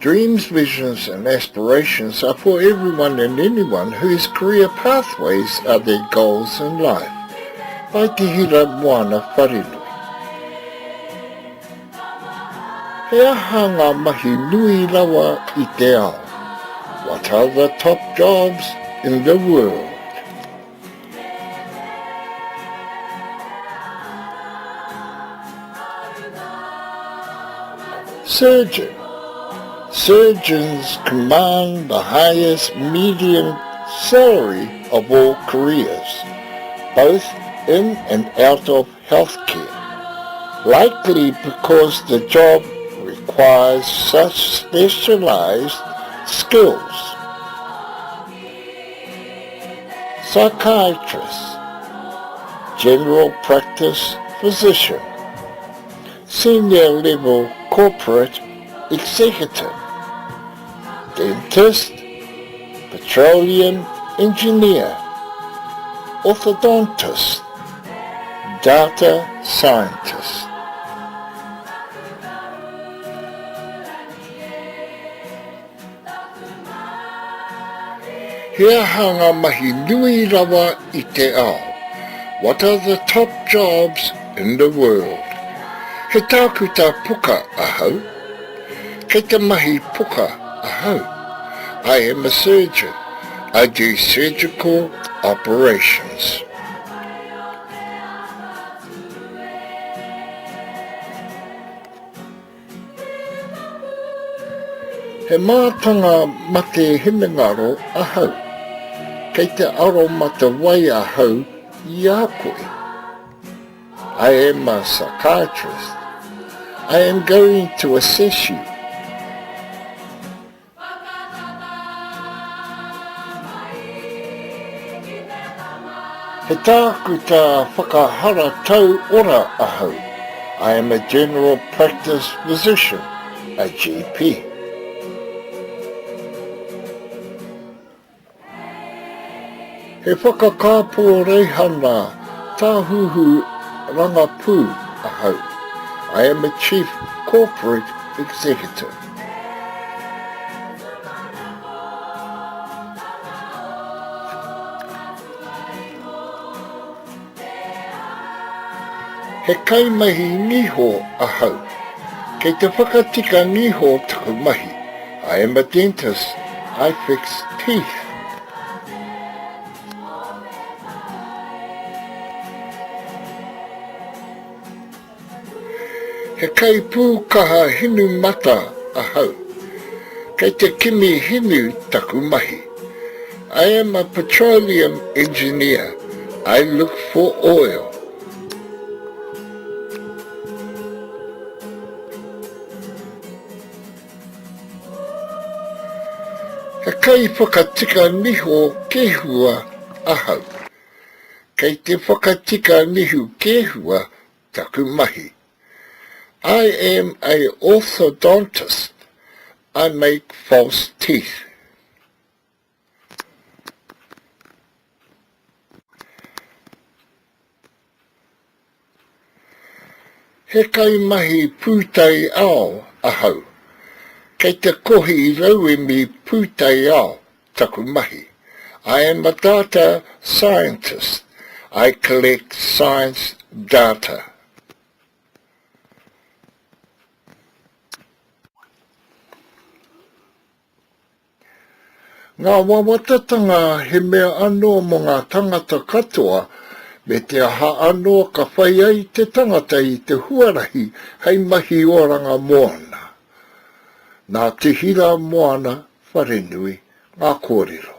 Dreams, visions and aspirations are for everyone and anyone whose career pathways are their goals in life. By Te Hira Moana Wharenui. He aha ngā mahi nui rawa i te ao? What are the top jobs in the world? Surgeon. Surgeons command the highest median salary of all careers, both in and out of healthcare, likely because the job requires such specialized skills. Psychiatrist, general practice physician, senior level corporate executive, dentist, petroleum engineer, orthodontist, data scientist. He aha ngā mahi nui rawa i te ao? What are the top jobs in the world? He tākuta poka ahau. Kei te mahi poka ahau. I am a surgeon. I do surgical operations. He mātanga mate hinengaro ahau. Kei te aromatawai ahau i a koe. I am a psychiatrist. I am going to assess you. He tākuta whakaharatau ora ahau, I am a general practice physician, a GP. He whakakāpōreihana tāhuhu rangapū ahau, I am a chief corporate executive. He kaimahi niho ahau. Kei te whakatika niho taku mahi. I am a dentist, I fix teeth. He kaipūkaha hinu mata ahau. Kei te kimi hinu taku mahi. I am a petroleum engineer, I look for oil. He kaiwhakatika niho kēhua ahau. Kei te whakatika nihu kēhua taku mahi. I am a orthodontist, I make false teeth. He kaimahi pūtaiao ahau. Kei te kohi rauemi pūtaiao taku mahi. I am a data scientist, I collect science data. Ngā wawatatanga he mea anō mō ngā tangata katoa, me te aha anō ka whai ai te tangata i te huarahi hei mahi oranga mōna. Nā Te Hira Moana Wharenui ngā kōrero.